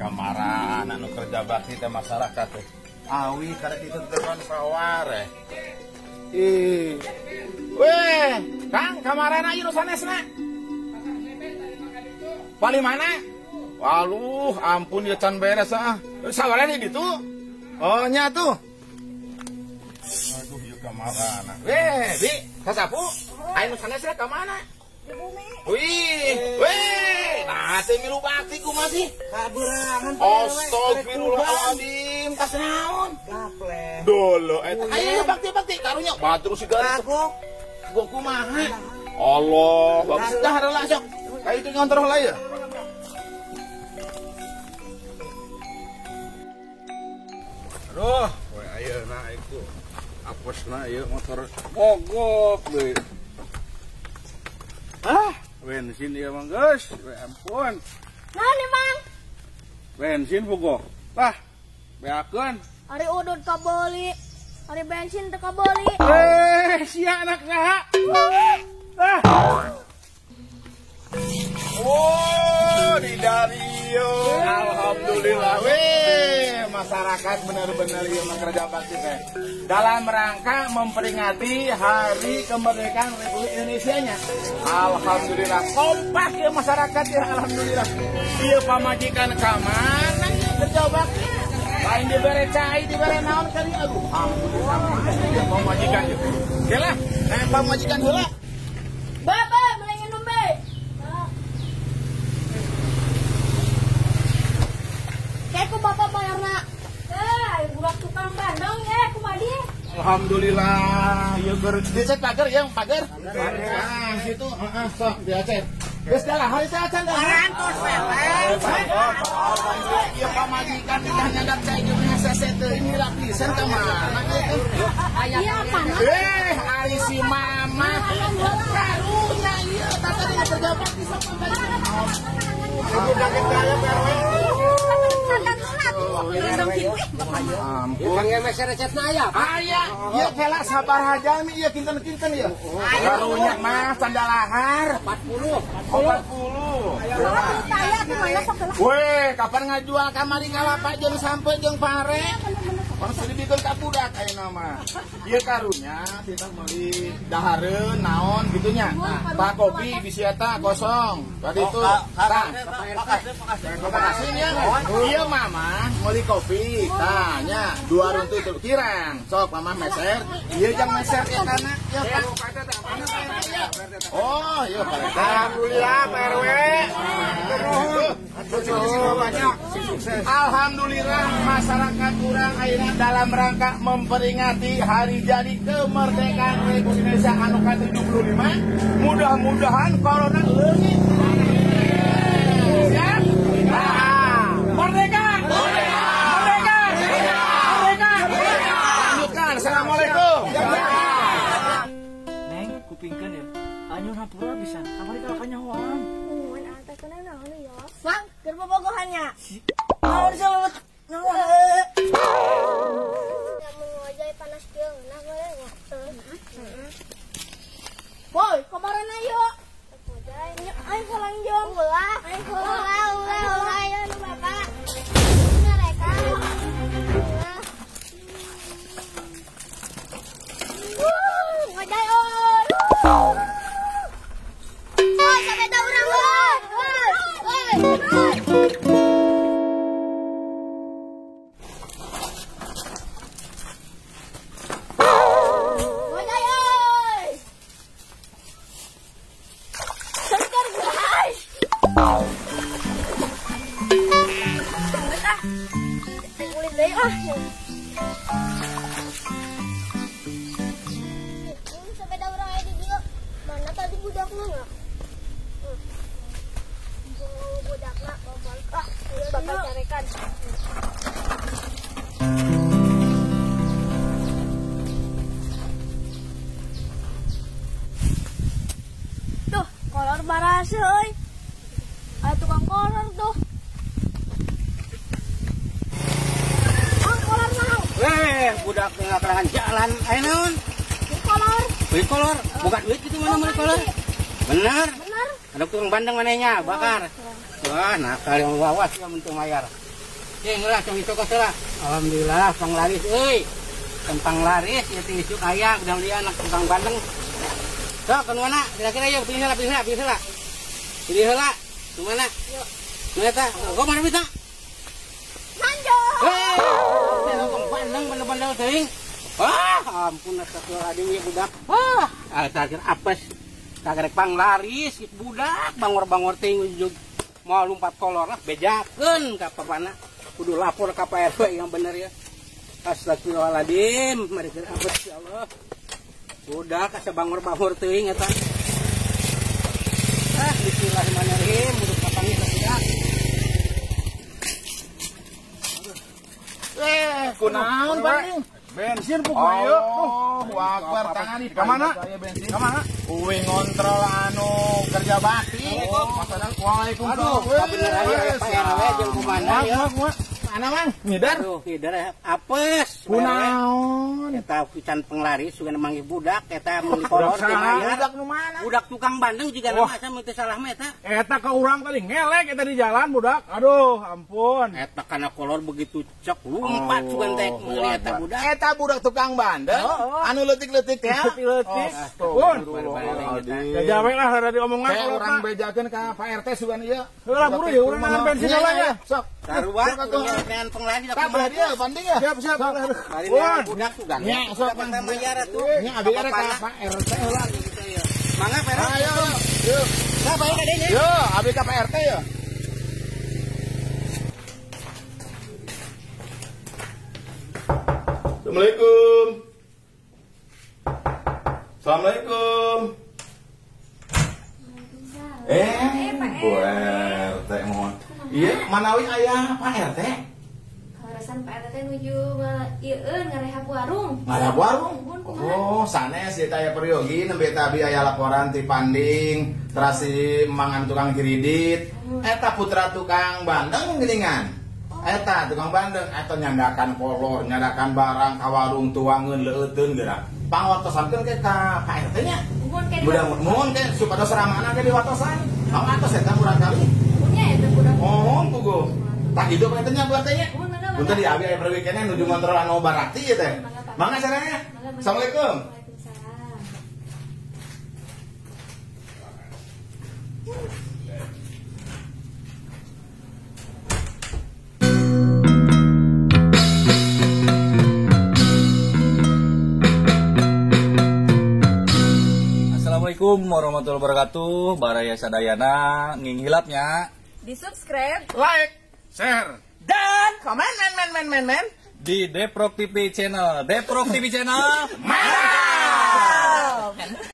Kamarana nu kerja bakti teh masyarakat teh. Awi karek itu tekan sawar. Ih. Weh, Kang, kamarana ieu nu sanesna? Paling mana? Waluh, ampun ya can beres ah. Sawarna di ditu. Oh, nya tuh. Aduh, ieu kamarana. Weh, Bi, sasapu. Aya nu sanesna ka mana? Di bumi. Wih, weh, nah teh milu bakti kumaha sih? Kaberangan. Astagfirullahaladzim, tas naon? Gaple. Dolo eta. Ayo bakti-bakti karunya batur si garis. Kagok. Gua kumaha? Allah, bagus dah heula sok. Ka itu ngontrol lah ya. Aduh, we ayeuna iku apesna ieu motor mogok deui. Ah, bensin ieu mah geus, we ampun. Naon nih, Mang? Bensin puguh. Lah, beakeun. Ari udud kabeuli, ari bensin teu kabeuli. Eh, sia anak saha? Ah. Oh, di Dario. Alhamdulillah weh, masyarakat benar-benar ieu mah kerja bakti teh. Dalam rangka memperingati Hari Kemerdekaan Republik Indonesia-nya. Alhamdulillah kompak ya masyarakat ya, alhamdulillah. Ieu pamajikan ka mana ieu kerja bakti? Lain dibere cai, dibere naon kali aduh. Alhamdulillah ieu pamajikan ieu. Oke lah, nah pamajikan heula. Bapak, melengin nembe. Kayak ku bapak bayarna. Eh, budak tukang bandeng ya, kumaha dia? Alhamdulillah, ieu keur dicet pagar yang pagar. Nah, situ heeh sok diacet. Geus dah lah, hari acan dah. Parantos we. Alhamdulillah, ieu pamajikan teh nyandak cai jeung hese teh ini lapisan ka mana ieu teh? Iya, panas. Eh, ari si mama. Karunya ieu tata dina kerja bakti sok pamajikan. Ibu kaget kaya Pak RW. Ampun. Aya, ieu kela sabar jalmi ieu kinten-kinten ieu. Karunya mah sandalahar 40. 40. Weh, kapan ngajual kamari ngalapa jeung sampe jeung pare? Pan dibikeun ka budak ayeuna mah. Ieu karunya kita meuli dahareun naon kitu nya. Tah kopi bisi eta kosong. Tadi itu tah Pakasih ya. Ieu mama meuli kopi tah nya 2 runtuh itu kirang. Sok mama meser. Ieu jang meser eta na. Ieu Pak. Oh, ieu Pak RT. Alhamdulillah Pak RW. Alhamdulillah masyarakat kurang ayeuna dalam rangka memperingati Hari Jadi Kemerdekaan Republik Indonesia anu ke-75. Mudah-mudahan corona leungit. Siap? Merdeka! Merdeka! Merdeka! Merdeka! Lanjutkan. Assalamualaikum. Neng, kupingkeun ya. Anyun hampura pisan. Kamari kalau kanyahoan. Mun atuh kana naon ya? Mang, keur bobogohannya. Naon sih Mun ngojay panas kieu ngeunah meureun nya. Boy, kamarana ieu? Ngojay. Aing salang jeung. Ulah. Aing ulah, ulah, ulah ayo nu bapak. Mereka. Ulah. Ngojay euy. Boy, sepeda urang euy. Euy. Ngojay euy. Sengker guys. Ah. Kulit deui ah. Sepeda urang aya di dieu. Mana tadi budakna enggak? Budakna bawa balik ah. Bakal carekan. Tuh, kolor barasa euy. Ada tukang kolor tuh. Ah, kolor mau. Weh, budak nggak kelahan jalan, ayo naon? Beli kolor. Beli kolor, buka duit gitu mana beli kolor? Benar. Benar. Ada tukang bandeng manehnya, bakar. Wah, nakal yang wawas ya mentung mayar. Cing lah cong isuk lah. Alhamdulillah panglaris euy. Tentang laris ieu teh isuk aya udah dia anak tukang bandeng. Sok kan mana? Kira-kira yuk pilih heula, pilih heula, pilih heula. Pilih heula. Nu mana? Yuk. Nu eta? Gua mana bisa? Manjo. Hei, tukang bandeng bener-bener teuing. Wah, ampun astagfirullahaladzim ya budak. Wah, terakhir apes. Kagarek panglaris gitu budak bangor-bangor teuing ujug mau lompat kolor lah bejakeun ka papana. Kudu lapor ka Pak RW yang bener ya. Astagfirullahaladzim, mari kita apes ya Allah. Budak asa bangor-bangor teuing eta. Ah, bismillahirrahmanirrahim, budak patangis budak. Kunaon Banding? Bensin pukul yuk. Oh, akbar tangan di Ka mana? Bensin. Ka mana? Uwi ngontrol anu kerja bakti. Waalaikumsalam. Aduh, bener aya Pak RW jeung kumaha ya. Mana Mang? Ngidar? Aduh, ngidar apes. Kunaon? Eta pican penglaris sugan manggih budak eta meuli kolor teh mayar. Budak nu mana? Budak tukang bandeng juga nama asa mun teu salah mah eta. Eta ka urang tadi ngelek eta di jalan budak. Aduh, ampun. Eta kana kolor begitu cek lompat sugan teh meuli eta budak. Eta budak tukang bandeng anu leutik-leutik teh. Leutik-leutik. Pun. Jajawe lah rada diomongan Kayak urang bejakeun ka Pak RT sugan ieu. Heula buru ya urang mangan bensin heula ya. Sok. Sarua dengan penglaris Tabah dia banding ya. Siap siap. Pun. Budak tukang. Nya sok mayar atuh. Nya abi rek ka Pak RT heula. Mangga Pak RT. Ayo. Yuk. Nah, bae ka deui. Yo, abi ka Pak RT ya. Assalamualaikum. Assalamualaikum. Bu RT mohon. Iya, manawi aya Pak RT? Kaleresan Pak RT nuju ieu ngarehab warung. Ngarehab warung? Oh, sanes ieu teh aya peryogi nembe teh abi aya laporan ti Panding, terasi mangan tukang kiridit. Eta putra tukang bandeng geuningan. Eta tukang bandeng eta nyandakan kolor, nyandakan barang ka warung tuangeun leueuteun geura. Pangwatosankeun ke ka Pak RT nya. Mudah muhun ke supados ramana ke diwatosan. Atos eta murang kali. Oh, pugu. Tak hidup eta nya buat teh nya. Punten di abi aya perwi keneh nuju ngontrol anu barakti ieu teh. Mangga caranya. Assalamualaikum. Waalaikumsalam. Assalamualaikum warahmatullahi wabarakatuh. Baraya sadayana nginghilapnya. Di subscribe, like, share, dan komen men di Deprok TV Channel. Deprok TV Channel. Mantap.